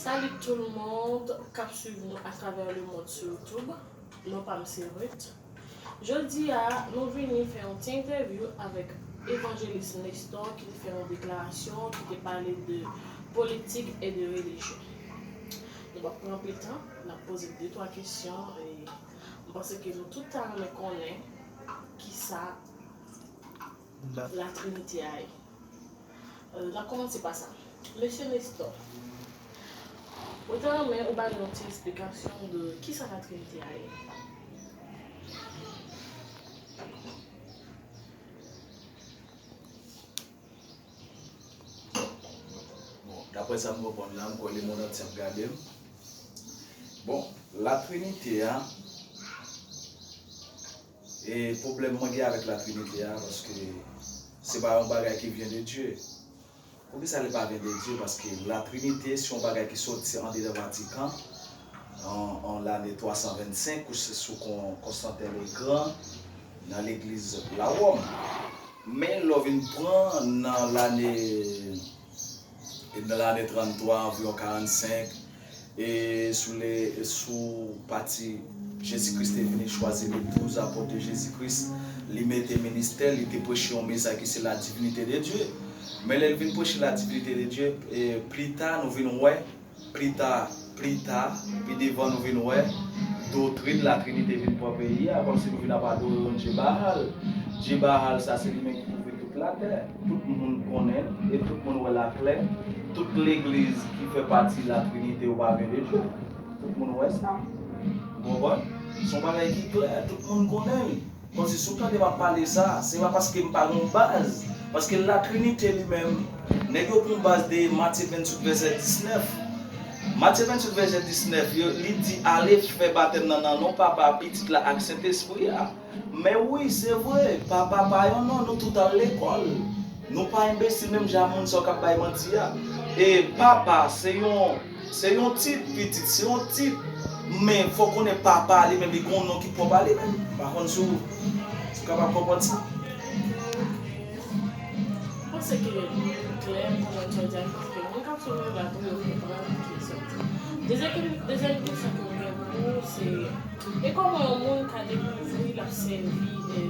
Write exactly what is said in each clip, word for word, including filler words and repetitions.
Salut tout le monde k ap swiv nou atravè lemond sou YouTube. Non pa m se Ruth. Jodi a, nou vini fè yon ti entèvyou avèk Evanjelis Nestor ki te fè yon deklarasyon ki te pale de politik e de relijyon. Nou p ap pran anpil tan, n ap poze de twa kesyon e m panse ke nou tout ta renmen konnen kisa Latrinite a ye. N ap kòmanse pa sa. Mesye Nestor, mwen ta renmen ou ba nou yon ti esplikasyon de kisa Latrinite a ye. Bon, daprè sa m konprann la, m kwè lemonn antye ap gade m. Bon, Latrinite a, e pwoblèm mwen gen avèk Latrinite a, paske se pa yon bagay ki vyen de Dye. Poukisa li pa vyen de Dye? Paske Latrinite se yon bagay ki soti andedan Vatikan an, an lane twa san vennsenk, ou se sou Kon, Konstanten le Gran, nan legliz Lawòm. Men lè w vin pran nan lane, nan lane tranntwa, anviwon karannsenk, e sou le, sou pati Jezi Kris te vini chwazi le douz apot de Jezi Kris, li mete ministè, li te preche yon mesaj ki se la divinite de Dye. Men lè l vin preche la divinite de Dye, e pli ta nou vin wè, pli ta, pli ta, pi devan nou vin wè, doktrin Latrinite vin pran peyi a, kòmsi nou vin ap adore yon dye Baal. Dye Baal sa se li menm ki kouvri tout latè. Tout moun konnen l e tout moun wè l aklè. Tout legliz ki fè pati Latrinite yo pa vyen de Dye. Tout moun wè sa. Ou konprann? Se yon bagay ki klè, tout moun konnen l. Kòmsi si w tande m ap pale sa, se pa paske m pa gen yon baz. Paske Latrinite li menm, nèg yo pran baz de Matye venntuit vèsè disnèf. Matye venntuit vèsè disnèf, yo, li di, ale fè batèm nan nan non Papa, Pitit la ak Sentespri a. Men wi, se vre, Papa pa yon non, nou tout al lekòl. Nou pa enbesil menm jan moun sa yo k ap bay manti a. E Papa, se yon, se yon tit, Pitit, se yon tit. Men fò w konnen Papa li menm, li gen yon non ki pwòp a li menm. M pa konn si w, si w kapab konprann sa. M panse ke li klè, kòman w di a, paske moun k ap swiv nou la tou, yo konprann ki sòti. Dezyèm, dezyèm kesyon ke m gen pou ou, se, e kòman yon moun ka dekouvri l ap sèvi, e,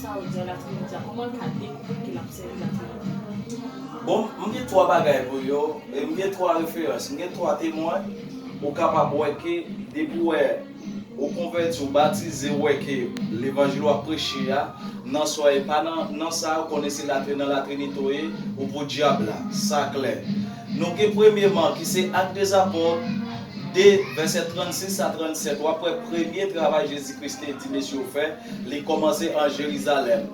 sa w di a, Latrinite a? Kòman l ka dekouvri ke l ap sèvi Latrinite? Bon, m gen twa bagay pou yo, e m gen twa referans, m gen twa temwen, ou kapab wè ke depi w wè ou konvèti, ou batize, ou wè ke levanjil w ap preche a, nan sa w ye, pa nan, nan sa, ou konnen se latri-, nan Latrinite w ye, ou pou dyab la. Sa klè. Nou gen premyeman, ki se Ak dè Zapòt de, vèsè trannsis a trannsèt. W ap wè premye travay Jezi Kris te di mesye yo fè, li kòmanse an Jerizalèm.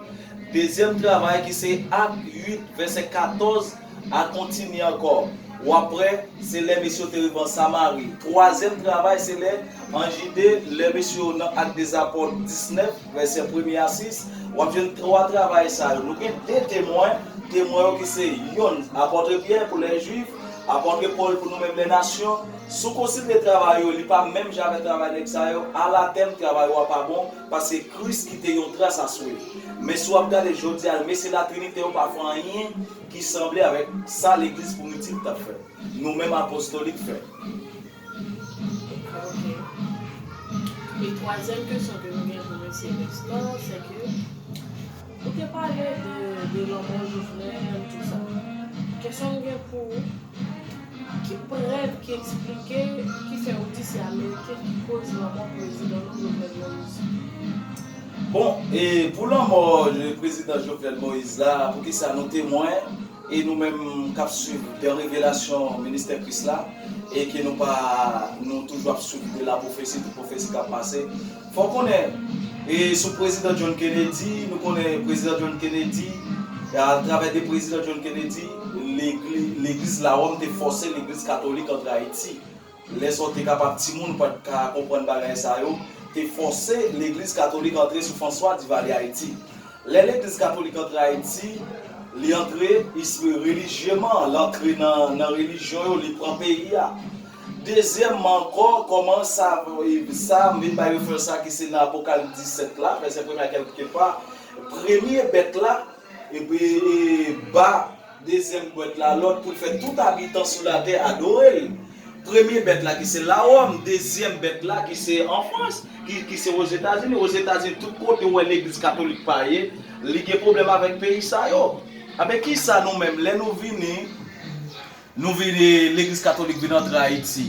Dezyèm travay ki se Ak uit, vèsè katòz a kontinye ankò. W ap wè, se lè mesye yo te rive an Samari. Twazyèm travay, se lè, an Jide, lè mesye yo nan Ak dè Zapòt disnèf, vèsè premye a sis, w ap jwenn twa travay sa yo. Nou gen de temwen, temwen yo ki se yonn, apòt Pyè pou lè Jwif, apòt Pòl pou nou menm lè nasyon. Si w konsidere travay yo, li pa menm jan avèk travay nèg sa yo, alatèm travay yo a pa bon, paske Kris kite yon tras a swiv. Men si w ap gade jodi a, mesye Latrinite yo pa fè anyen ki sanble avèk sa legliz primitif t ap fè, nou menm apostolik fè. Ok. E twazyèm kesyon ke nou gen pou mesye Nestor, se ke ou te pale de, de lanmò Jovenel, tou sa. Kesyon m gen pou ou, ki prèv ki eksplike, ki fè ou di se Ameriken ki koz lanmò prezidan nou Jovenel Moïse? Bon, e pou lanmò prezidan Jovenel Moïse la, poukisa nou temwen, e nou menm k ap swiv de revelasyon ministè Kris la, e ke nou pa, nou toujou ap swiv de la pwofesi, tout pwofesi k ap pase. Fò w konnen, e sou prezidan John Kennedy, nou konnen prezidan John Kennedy, e atravè de prezidan John Kennedy, legli-, legliz Lawòm te fòse legliz katolik antre Ayiti. Lè sa w te kapab timoun, ou pa t ka konprann bagay sa yo, te fòse legliz katolik antre sou François Duvalier Ayiti. Lè legliz katolik antre Ayiti, li antre relijyeman, l antre nan, nan relijyon yo, li pran peyi a. Dezyèmman ankò, kòman sa, sa, m vin bay referans sa ki se nan Apokalip disèt la, vèsè premye a kèlkepa, premye bèt la, epi, e, ba, Dezyèm bèt la, lòd pou l fè tout abitan sou latè adore l. Premye bèt la ki se Lawòm, dezyèm bèt la ki se an Frans, ki, ki se Ozetazini. Ozetazini, tout kote w wè legliz katolik pa ye, li gen pwoblèm avèk peyi sa yo. Anben, kisa nou menm, lè nou vini, nou vini, legliz katolik vin antre Ayiti?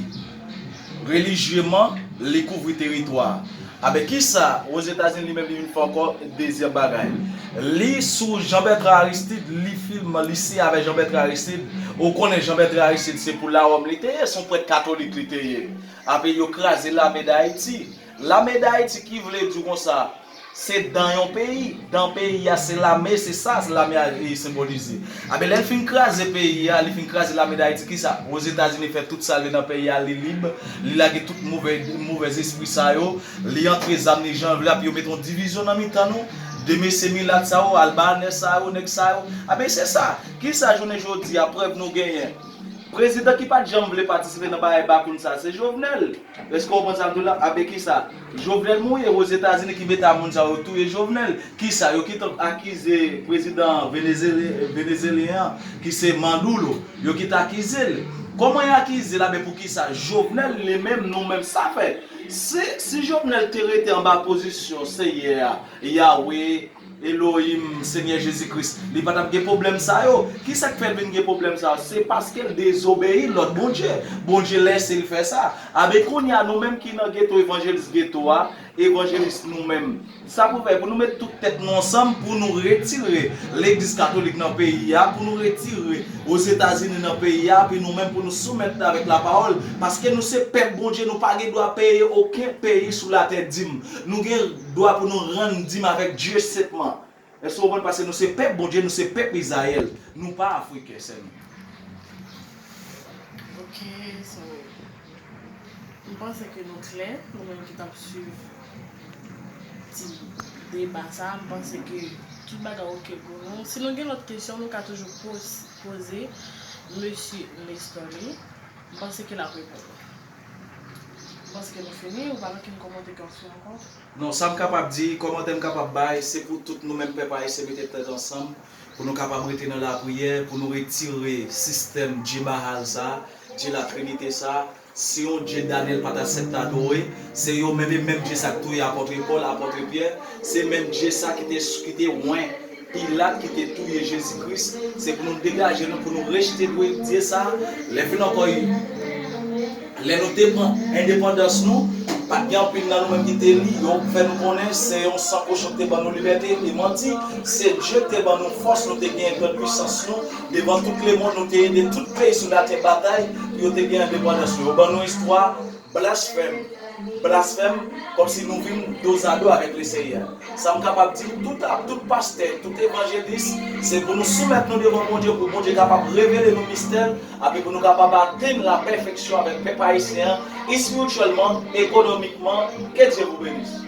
Relijyeman, li kouvri teritwa a. Anben, kisa? Ozetazini li menm li vin fè ankò dezyèm bagay. Li sou Jean Bertrand Aristide, li fim, li siyen avèk Jean Bertrand Aristide. Ou konnen Jean Bertrand Aristide se pou Lawòm li te ye, se yon prèt katolik li te ye. Anben, yo kraze Lame d Ayiti. Lame d Ayiti ki vle di konsa, se dan yon peyi. Dan peyi a se lame, se sa lame a e, senbolize. Anben, lè l fin kraze peyi a, li fin kraze Lame d Ayiti, kisa? Ozetazini fè tout sa l vle nan peyi a, li lib, li lage tout movè, movèzespri sa yo, li antre zam ni jan l vle, epi yo mete yon divizyon nan mitan nou, de mesye milat sa yo, albanè sa yo, nèg sa yo. Anben, se sa. Kisa jounen jodi a, prèv nou genyen? Prezidan ki pa t janm vle patisipe nan bagay bakoun sa, se Jovenel. Èske w konprann sa m di w la? Anben kisa? Jovenel Moïse, Ozetazini ki mete a moun sa yo touye Jovenel. Kisa? Yo kite akize prezidan venezele-, venezelyen an, ki se Maduro. Yo kite akize l. Kòman yo akize l? Anben poukisa? Jovenel li menm, nou menm, sa fè. Si, si Jovenel te rete anba pozisyon Seyè a, Yawe, Elohim, Senyè Jezi Kris, li pa t ap gen pwoblèm sa yo. Kisa k fè l vin gen pwoblèm sa yo? Se paske l dezobeyi lòd Bondye. Bondye lèse l fè sa. Anben kounye a, nou menm ki nan geto, evanjelis geto a, evanjelis nou menm, sa pou fè pou nou met tout tèt nou ansanm pou nou retire legliz katolik nan peyi a, pou nou retire Ozetazini nan peyi a, epi nou menm pou nou soumèt avèk lapawòl, paske nou se pèp Bondye, nou pa gen dwa peye okenn peyi sou latè dim. Nou gen dwa pou nou rann dim avèk Dye senpman. Èske w konprann? Paske nou se pèp Bondye, nou se pèp Izrayèl. Nou pa afriken, sè nou. Ok, so, m panse ke nou klè, nou menm ki t ap swiv ti deba sa, m panse ke tout bagay ok pou nou. Si nou gen lòt kesyon, nou ka toujou poz-, poze mesye Nestor li. M panse ke l ap reponn. M panse ke nou fini, ou pa gen okenn kòmantè ke w fè ankò? Non, sa m kapab di, kòmantè m kapab bay, se pou tout nou menm pèp ayisyen mete tèt ansanm, pou nou kapab rete nan lapriyè, pou nou retire sistèm Dye Baal sa, Dye Latrinite sa, se yon Dye Daniel pa t aksepte adore, se yo menm e menm Dye sa k touye apòt Pòl, apòt Pyè, se menm Dye sa ki te, ki te wen Pilat ki te touye Jezi Kris, se pou nou degaje nou, pou nou rejte dwe Dye sa. Lè fin ankò, lè nou te pran endepandans nou, pa t gen anpil nan nou menm ki te li, yo fè nou konnen se yon san kochon ki te ban nou libète, li manti. Se Dye ki te ban nou fòs, nou te gen gran pwisans nou devan tout lemonn, nou te ede tout peyi sou latè batay pou yo te gen endepandans yo. Yo ban nou istwa blasfèm, blasfèm, kòmsi nou vin dozado avèk Leseyè. Sa m kapab di, tout ap, tout pastè, tout evanjelis, se pou nou soumèt nou devan Bondye, pou Bondye kapab revele nou mistè l, epi pou nou kapab atenn lapèfeksyon avèk pèp ayisyen an, espirityèlman, ekonomikman. Ke Dye vous bénisse.